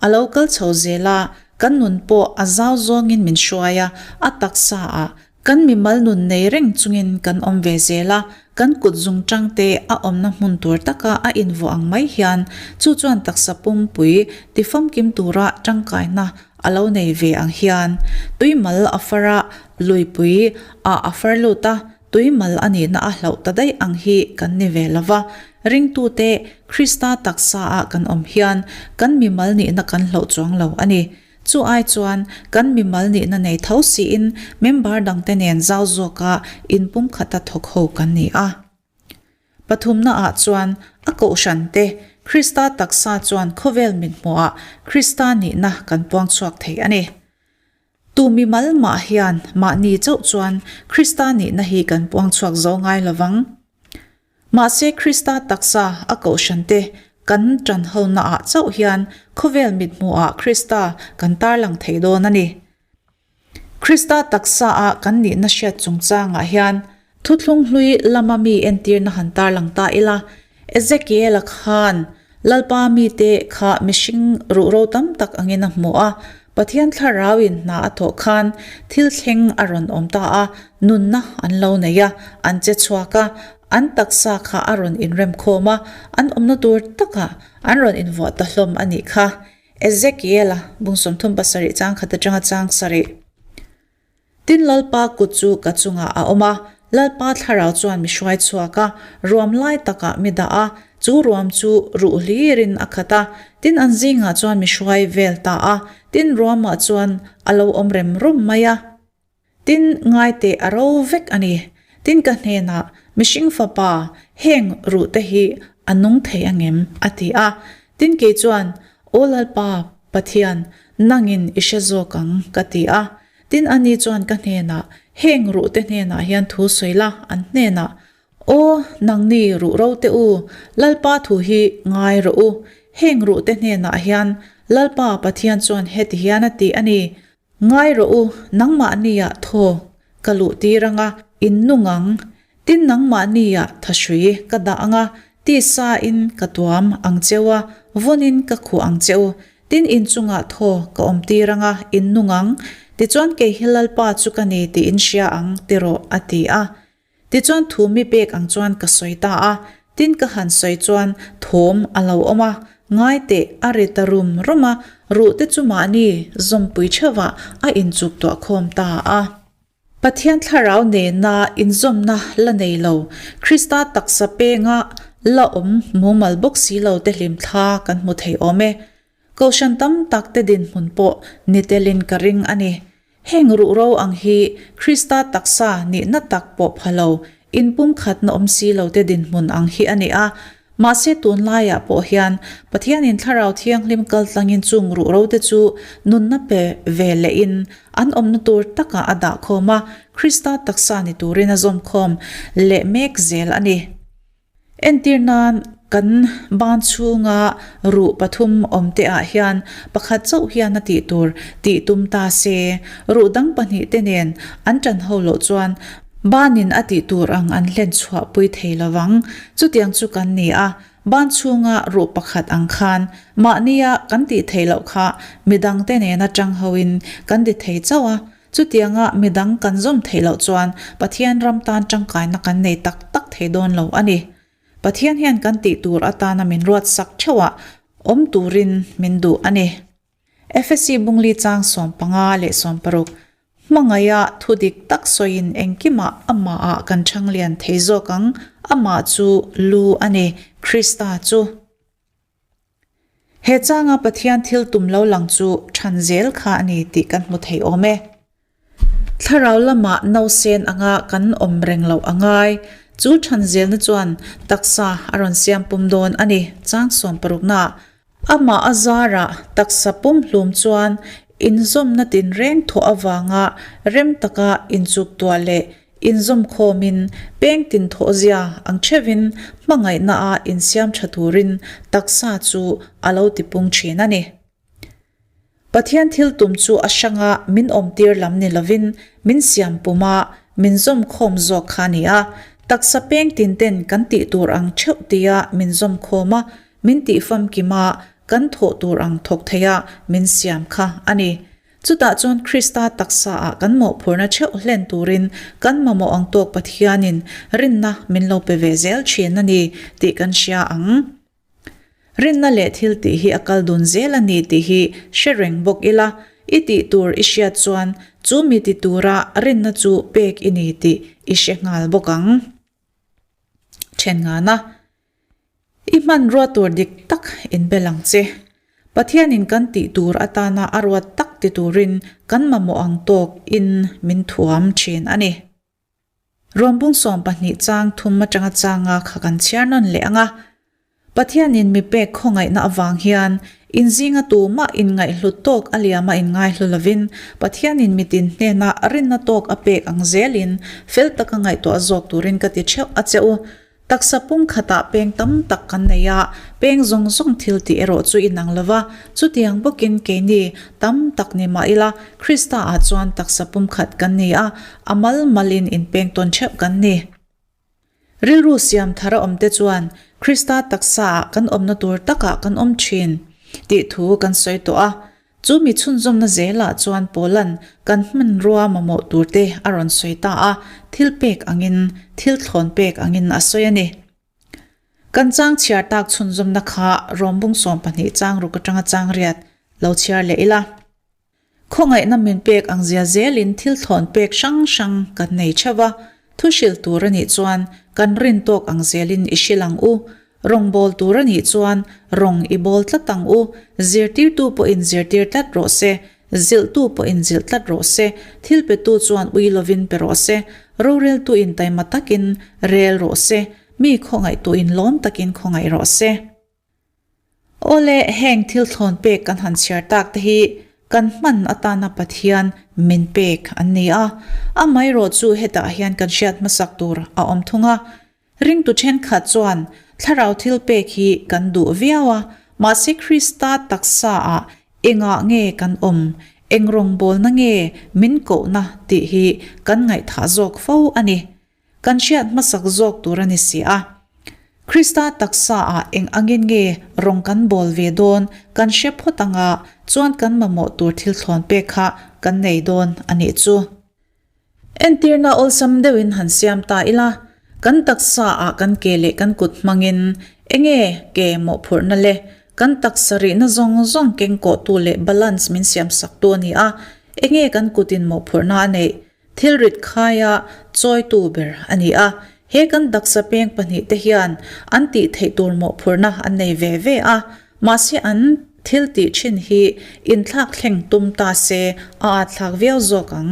a lo kal chho zel a, kan nun pawh a zau zawngin min hruai a, a taksa ah kan mimal nun nei reng chungin kan awm ve zel a, kan kut zungtang te a awmna hmun tur taka a invuah ang mai hian chu chuan taksa pumpui tifamkim tura tangkaina a lo nei ve ang hian tuimal a far a, luipui ah a far lut a, Tuimal a nihna a hlauh ta daih ang hi kan ni ve lo va, ringtute Krista taksaah kan awm hian kan mimal nihna kan hlauh chuang lo a ni. Chu ai chuan kan mimal nihna nei tho siin member dangte nen zau zawka inpumkhata thawk ho kan ni a. Pathumnaah chuan a kohhrante Krista taksa chuan khawvel mithmuhah Krista nihna kan puangchhuak thei a ni. Tu mimal mah hian mahni chauh chuan Krista nihna hi kan puang chhuak zo ngai lo vang. Mahse Krista taksa a kohhrante kan tan honaah chauh hian khawvel mithmuhah Krista kan tarlang thei dawn a ni. Krista taksa a kan nihna hriat chungchangah hian Thuthlung hlui lama mi entirna han tarlang ta ila, Ezekiela khan Lalpa mite kha mihring ruhro tam tak angin a hmu a, Pathian thlarauin hna a thawh khan thil thleng a rawn awm ta a, nunna an lo nei a, an che chhuak a, an taksa kha a rawn inremkhawm a, an awmna tur takah an rawn invuah ta hlawm a nih kha. Ezekiela, bung 37 chang khat atanga chang sarih. Tin, Lalpa kut chu ka chungah a awm a, Lalpa thlarau chuan mi hruai chhuak a, ruam lai takah mi dah a, chu ruam chu ruh hlirin a khat a. Tin, an zingah chuan mi hruai vel ta a, tin, ruamah chuan a lo awm rem rum mai a. Tin, ngaiteh a ro vek a ni. Tin, ka hnenah, Mihring fapa, heng ruhte hi a nung thei angem? a ti a. Tin, kei chuan, Aw Lalpa Pathian, nangin i hre zawk ang, ka ti a. Tin, ani chuan ka hnenah, Heng ruhte hnenah hian thu sawi la, an hnenah, Aw, nangni ruh ro te u, Lalpa thu hi ngai rawh u. Heng ruhte hnenah hian Lalpa Pathian chuan heti hian a ti a ni, Ngai rawh u, nangmahniah thaw ka luh tir ang a, in nung ang. Tin, nangmahniah thahrui ka dah ang a, tisa in ka tuam ang cheu a, vawnin ka khuh ang che u. Tin, in chungah thaw ka awm tir ang a, in nung ang. Tichuan kei hi Lalpa chu ka ni tih in hria ang, ti rawh, a ti a. Tichuan thu mi pek ang chuan ka sawi ta a, tin ka han sawi chuan thawm a lo awm a, ngai teh a ri ta rum rum a, ruh te chu mahni zawmpui theuhah a inchuk tuah khawm ta a. Pathian thlarau nena inzawmna la nei lo, Krista taksa penga la awm mumal bawk si lo te hlimthla kan hmu thei awm e. Kohhran tam tak te dinhmun pawh ni telin ka ring a ni. Heng ruhro ang hi Krista taksa nihna tak pawh pha lo, inpumkhatna awm si lo te dinhmun ang hi a ni a. Mahse tunlaiah pawh hian Pathianin Thlarau Thianghlim kaltlangin chung ruhro te chu nunna pe ve lehin an awmna tur takah a dah khawm a, Krista taksa ni turin a zawmkhawm leh mek zel a ni. Entir nan, kan ban chhunga ruh pathum awmte ah hian pakhat chauh hian a tih tur tih tum ta se, ruh dang pahnihte nen an tan ho loh chuan banin a tih tur ang an hlen chhuah pui thei lo vang. Chutiang chu kan ni a, ban chhunga ruh pakhat ang khan mahnia kan tih theih loh kha midangte nena tang hoin kan ti thei chauh a, Chutianga midang kan zawm theih loh chuan Pathian ram tan tangkaina kan nei tak tak thei dawn lo a ni. Pathian hian kan tih tur atana min ruat sak theuhah awm turin min duh a ni. Efesi bungli chang 15 leh 16, Hmangaiha thu dik tak sawiin engkimah amahah kan chhanglian thei zawk ang, amah chu lu a ni, Krista chu. He changa Pathian thil tum lo lang chu than zel kha a ni tih kan hmu thei awm e. Thlarau lamah nausen anga kan awm reng loh a ngai. Chu than zelna chuan taksa a rawn siam pum dawn a ni, chang 60 naah. Amah a zarah taksa pumhlum chuan inzawmna tinreng thawh avanga rem taka inchuktuah leh Inzawmkhawmin peng tin thawhzia ang theuhin hmangaihnaah insiam tha turin taksa chu a lo tipung thin a ni. Pathian thil tum chu a hranga min awmtir lam ni lovin min siam puma min zawm khawm zawk kha a ni a. Taksa peng tin ten kan tih tur ang theuh tia min zawm khawm a, min tih famkim a, kan thawh tur ang thawk theia min siam kha a ni. Chutah chuan Krista taksaah kan mawhphurhna theuh hlen turin kan mamawh ang tawk Pathianin rinna min lo pe ve zel thin a ni tih kan hria ang. Rinna leh thil tih hi a kal dun zel a ni tih hi hre reng bawk ila, i tih tur i hriat chuan chu mi ti tura rinna chu pek i ni tih i hre nghal bawk ang. Then ngana. I hmanrua tur dik tak inbel ang che. Pathianin kan tih tur atana a ruat tak ti turin kan mamawh ang tawk in min thuam thin a ni. Ruambung 12 chang thum atanga changa kha kan chhiar nawn leh ang a. Pathianin mi pek khawngaihna avang hian inzinga tumah inngaihhlut tawk a liama inngaihlu lovin Pathianin mitin hnena rinna tawk a pek ang zelin fel taka ngaihtuah zawk turin ka ti theuh a che u. Taksa pum khatah peng tam tak kan nei a, peng zawng zawng thil tih erawh chu inang lo va, chutiang bawkin keini tam tak ni mah ila, Krista-ah chuan taksa pum khat kan ni a, a mal malin inpeng tawn theuh kan ni. Rilru siam thar a awmte chuan Krista taksaah kan awmna tur takah kan awm thin tih thu kan sawi tawh a, Chu mi chhunzawmna zelah chuan Paula'n kan hmanrua mamawh turte a rawn sawi ta a, thil pek angin, thil thlawn pek angin a sawi a ni. Kan chang chhiar tak chhunzawmna kha Rawmbung 12 chang ruk atanga chang riat lo chhiar leh ila. Khawngaihna min pek ang zia zelin thil thlawn pek hrang hrang kan nei theuh va, thu hrilh tur a nih chuan kan rin tawk ang zelin i hrilh ang u, Rawng bawl tur a nih chuan rawng i bawl tlat ang u, zirtirtu pawhin zirtir tlat rawh se, zilhtu pawhin zilh tlat rawh se, thil petu chuan ui lovin pe rawh se, roreltuin taima takin rel rawh se, mi khawngaihtuin lawm takin khawngaih rawh se. Awle, heng thil thlawn pek kan han chhiar tak te hi kan hman atana Pathian min pek an ni a, amaherawh chu hetah hian kan hriat hmasak tur a awm thung a, Ringtu thenkhat chuan thlarau thil pek hi kan duh viau a, mahse Krista taksaah engah nge kan awm, eng rawngbawlna nge min kohna tih hi kan ngaihthah zawk fo a ni. Kan hriat hmasak zawk tur a ni si a. Krista taksaah eng angin nge rawng kan bawl ve dawn kan hre phawt anga chuan kan mamawh tur thil thlawn pek kha kan nei dawn a nih chu. Entirna awlsam deuhin han siam ta ila, kan taksa ah kan ke leh kan kut hmangin enge ke mawhphurhna le kan taksa rihna zawng zawng kengkawhtu leh balance min siam saktu a ni a, enge kan kutin mawhphurhna a neih thil rit khaia chawitu ber a ni a, he kan taksa peng pahnihte hian an tih theih tur mawhphurhna an nei ve ve a, mahse an thil tih thin hi inthlak thleng tum ta se a atthlak viau zawk ang.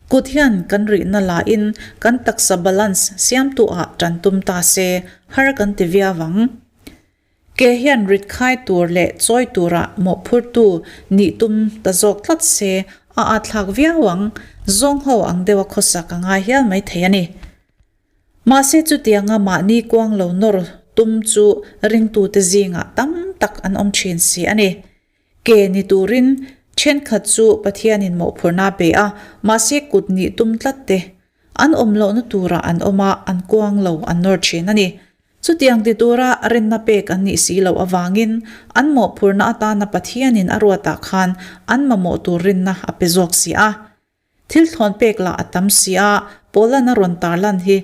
Kut hian kan rihna lahin kan taksa balance siamtu ah tan tum ta se har kan ti viau ang. Ke hian rit khai tur leh chawi turah mawhphurtu nih tum ta zawk tlat se a atthlak viau ang, zawng ho ang deuha khawsak a ngai hial maithei a ni. Mahse chutianga mahni kuang lo nawr tum chu ringtute zingah tam tak an awm thin si a ni. Ke ni turin thenkhat chu Pathianin mawhphurhna a pe a, mahse kut nih tum tlat te an awm lohna turah an awm a, an kuang lo an nawr thin a ni. Chutiang ti tura rinna pek an nih si loh avangin an mawhphurhna atana Pathianin a ruatah khan an mamawh tur rinna a pe zawk si a. Thil thlawn pek lah a tam si a, Paula'n a rawn tarlan hi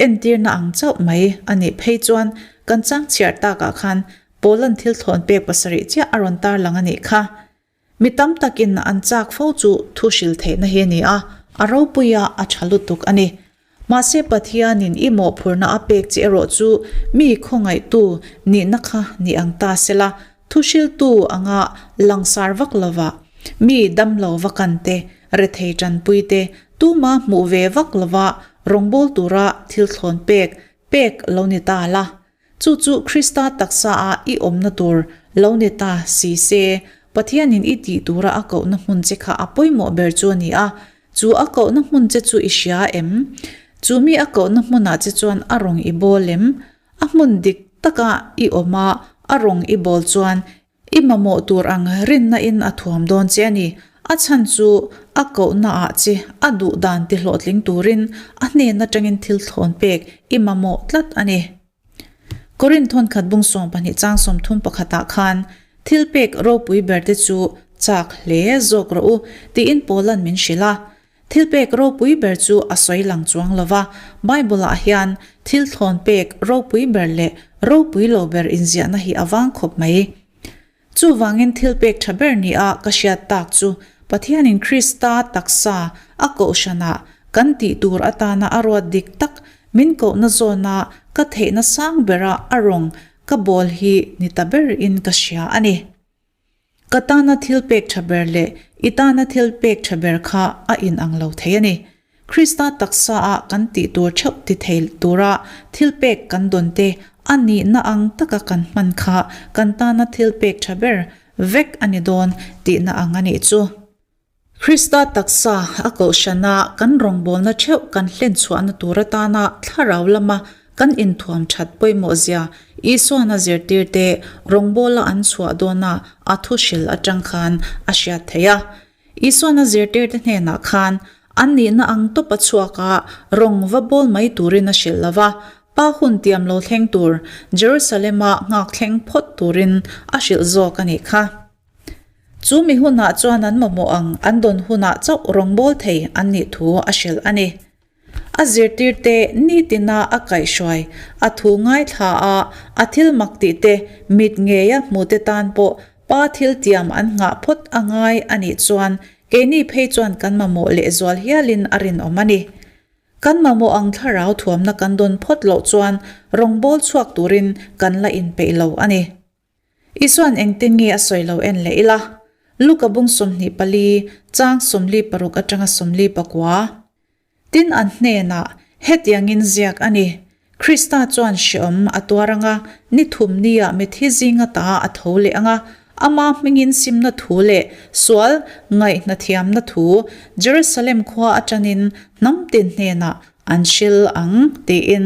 entirna ang chauh mai a nih phei chuan kan chang chhiar takah khan Paula'n thil thlawn pek pasarih chiah a rawn tarlang a nih kha. Mi tam takin an chak fo chu thu hril theihna hi a ni a, a ropui a, a tha lutuk a ni. Mahse Pathianin i mawhphurhna a pek che erawh chu mi khawngaihtu nihna kha ni ang ta sela, thuhriltu anga langsar vak lova, mi damlo vakan te, rethei tanpui te, tuma hmuh ve vak lova rawngbâwl tura thil thlawn pek pek lo ni ta la. Chu chu Krista taksa a i awmna tur lo ni ta si se, Pathianin i tih tura a kohna hmun che kha a pawimawh ber chu a ni a. Chu a kohna hmun che chu i hria em? Chu mi a kohna hmunah che chuan a rawng i bawl em? A hmun dik taka i awm a, a rawng i bawl chuan. I mamawh tur ang rinna in a thuam dawn che a ni. A chhan chu a kohna ah che a duh dan ti hlawhtling turin a hnen atangin thil thlawn pek i mamawh tlat a ni. Korinth thawnkhat bung 12 chang 30 pakhatah khan thil pek ropui ber te chu chak hle zawk rawh u tiin Paula'n min hrilh a. Thil pek ropui ber chu a sawi lang chuang lo va, Bible-ah hian thil thlawn pek ropui ber leh ropui lo ber inziahna hi a vang khawp mai. Chuvangin thil pek tha ber nia ka hriat tak chu Pathianin Krista taksa a kohhranah kan tih tur atana a ruat dik tak min kohna zawna ka theihna sang bera a rawng ka bawl hi ni ta berin ka hria a ni. Ka tana thil pek tha ber leh i tana thil pek tha ber kha a inang lo thei a ni. Krista taksa ah kan tih tur theuh ti thei tura thil pek kan dawn te a nihna ang taka kan hman kha kan tana thil pek tha ber vek a ni dawn tihna ang a nih chu. Krista taksa a kohhrana kan rawngbawlna theuh kan hlen chhuahna tur atana thlarau lama kan inthuam that pawimawhzia Isuana zirtirte rawngbawla an chhuah dawna a thu hril atang khan a hriat theih a. Isuana zirtirte hnenah khan an nihna ang tawpa chhuaka rawng va bawl mai turin a hrilh lo va, Pa hun tiam lo thleng tur Jerusalem-a nghak thleng phawt turin a hrilh zawk a nih kha. Chu mi hunah chuan an mamawh ang an dawn hunah chauh rawngbâwl thei an nih thu a hrilh a ni. A zirtirte nitina a kaihhruai, a thu ngaithla a, a thil mak tihte mit ngeia hmute tan pawh Pa thil tiam an nghah phawt a ngai a nih chuan keini phei chuan kan mamawh lehzual hialin a rinawm a ni. Kan mamawh ang thlarau thuamna kan dawn phawt loh chuan rawngbâwl chhuak turin kan la inpeih lo a ni. Isua'n engtin nge a sawi lo en leh ila? Luka bung 24, chang 46 atanga 49. Tin an hnenah hetiangin ziak a ni, Krista chuan hreawm a tuar anga, ni thum nia mithi zinga ta a tho leh anga, ama hmingin simna thu leh sual ngaihnathiamna thu Jerusalem khua atangin hnam tin hnenah an hril ang, tiin.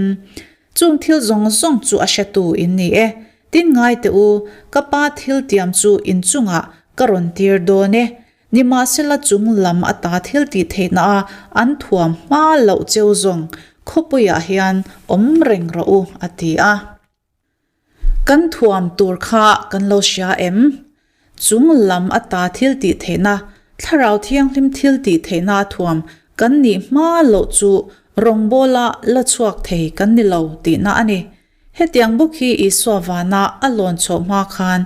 Chung thil zawng zawng chu a hretu in ni e. Tin ngai teh u, ka pa thil tiam chu in chungah ka rawn tir dawn e. Nimahsela chung lam ata thil tih theihna a an thuam hma loh cheu zawng khawpuiah hian awm reng rawh u, a ti a. Kan thuam tur kha kan lo hria em? Chung lam ata thil tih theihna, Thlarau Thianghlim thil tih theihna a thuam kan nih hma loh chu rawngbawla la chhuak thei kan ni lo tihna a ni. Hetiang bawk hi Isua vana a lawn chhoh hma khan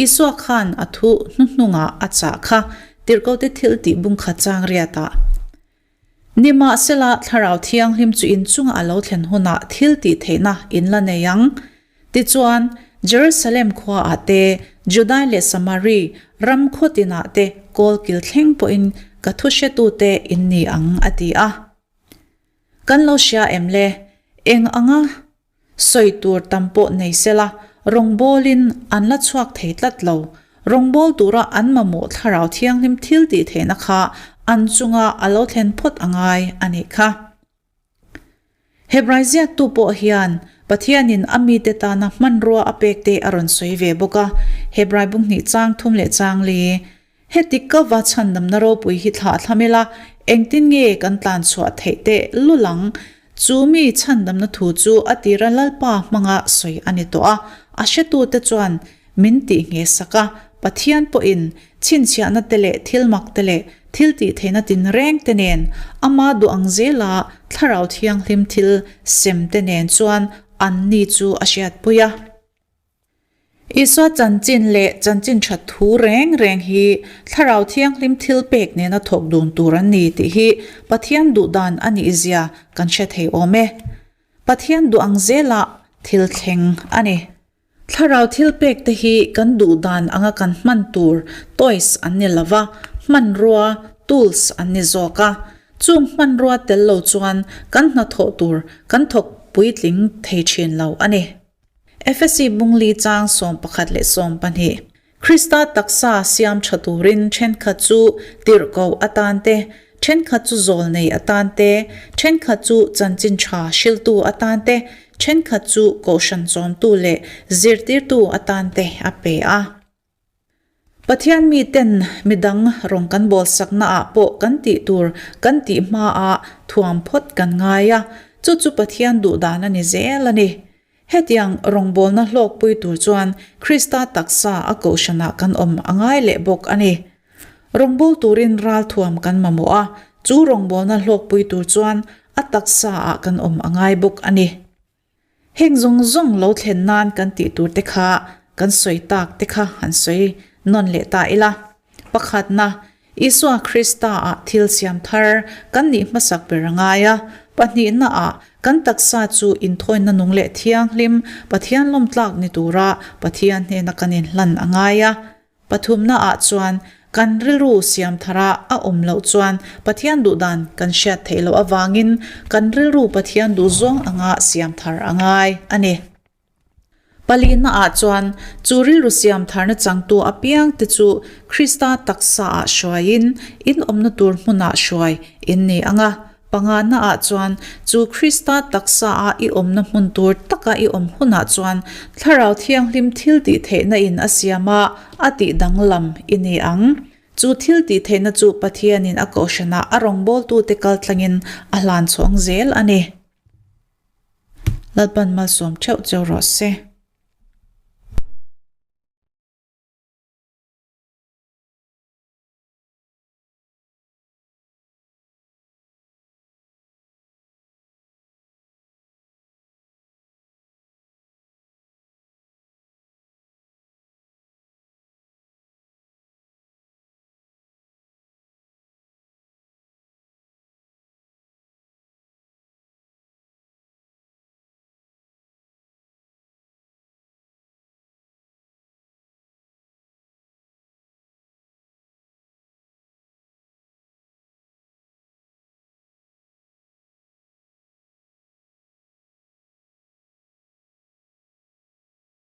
Isua khan a thu hnuhnungah a chah kha Tirhkote thil tih bungkhat chang riatah. Nimahsela, Thlarau Thianghlim chu in chunga a lo thlen hunah thil tih theihna in la nei ang. Tichuan, Jerusalem khuaah te, Judai leh Samari ram khaw tinah te kawl kil thleng pawhin ka thu hretute in ni ang, a ti a. Kan lo hria em le? Eng anga Sawi tur tam pawh nei sela, rawngbawlin an la chhuak thei tlat lo. Rawngbâwl tura an mamawh thlarau thianghlim thil tih theihna kha an chunga a lo thlen phawt a ngai a nih kha. Hebrai ziaktu pawh hian Pathianin a mite tana hmanrua a pekte a rawn sawi ve bawk a, Hebrai bunghnih chang thum leh chang li. Heti ka va chhandamna ropui hi thlah thlam ila, engtin nge kan tlan chhuah theih teh lul ang? Chu mi chhandamna thu chu a tira Lalpa hmanga sawi a ni tawh a, a hretute chuan min tih nghe sak a, Pathian pawhin chhinchhiahna te leh thil mak te leh thil tih theihna tinreng te nen, ama duh ang zela Thlarau Thianghlim thil sem te nen chuan anni chu a hriatpui a. Isua chanchin leh chanchin tha thu reng reng hi Thlarau Thianghlim thil pek nena thawk dun tur an ni tih hi Pathian duh dan a nih zia kan hre thei awm e. Pathian duh ang zela thil thleng a ni. Thlarau thil pek te hi kan duh dan anga kan hman tur toys an ni lova, hmanrua, tools, an ni zawk a. Chung hmanrua tel lo chuan kan hnathawh tur kan thawk puitling thei thin lo a ni. Efesi bungli chang 11 leh 12, Krista taksa siam tha turin thenkhat chu tirhkoh atan te, thenkhat chu zawlnei atan te, thenkhat chu chanchin tha hriltu atan te, thenkhat chu kohhran chawmtu leh zirtirtu atan te a pe a. Pathian miten midang rawng kan bawlsakna ah pawh kan tih tur kan tih hma ah thuam phawt kan ngai a, chu chu Pathian duhdan a ni zel a ni. Hetiang rawngbawlna hlawkpui tur chuan Krista taksa a kohhranah kan awm a ngai leh bawk a ni. Rawngbâwl turin ralthuam kan mamawh a, chu rawngbâwlna hlawkpui tur chuan a taksaah kan awm a ngai bawk a ni. Heng zawng zawng lo thlen nan kan tih tur te kha kan sawi tak te kha han sawi nawn leh ta ila. Pakhatna, Isua Krista-ah thil siam thar kan nih hmasak ber a ngai a. Pahnihnaah, kan taksa chu inthawina nung leh thianghlim, Pathian lawmtlak ni tura Pathian hnena kan inhlan a ngai a. Pathumnaah chuan, kan rilru siam thara a awm loh chuan Pathian duhdan kan hriat theih loh avangin kan rilru Pathian duhzawng anga siam thar a ngai a ni. Palina ah chuan chu rilru siam tharna changtu apiang te chu Krista taksa ah hruaiin in awmna tur hmunah hruai in ni ang a. Pangana ah chuan chu Krista taksa ah i awmna hmun tur taka i awm hunah chuan Thlarau Thianghlim thil tih theihna in a siam a, a tih danglam i ni ang. Chu thil tih theihna chu Pathianin a kohhranah a rawngbawltute kaltlangin a hlan chhawng zel a ni. Lalpan malsawm theuh cheu rawh se.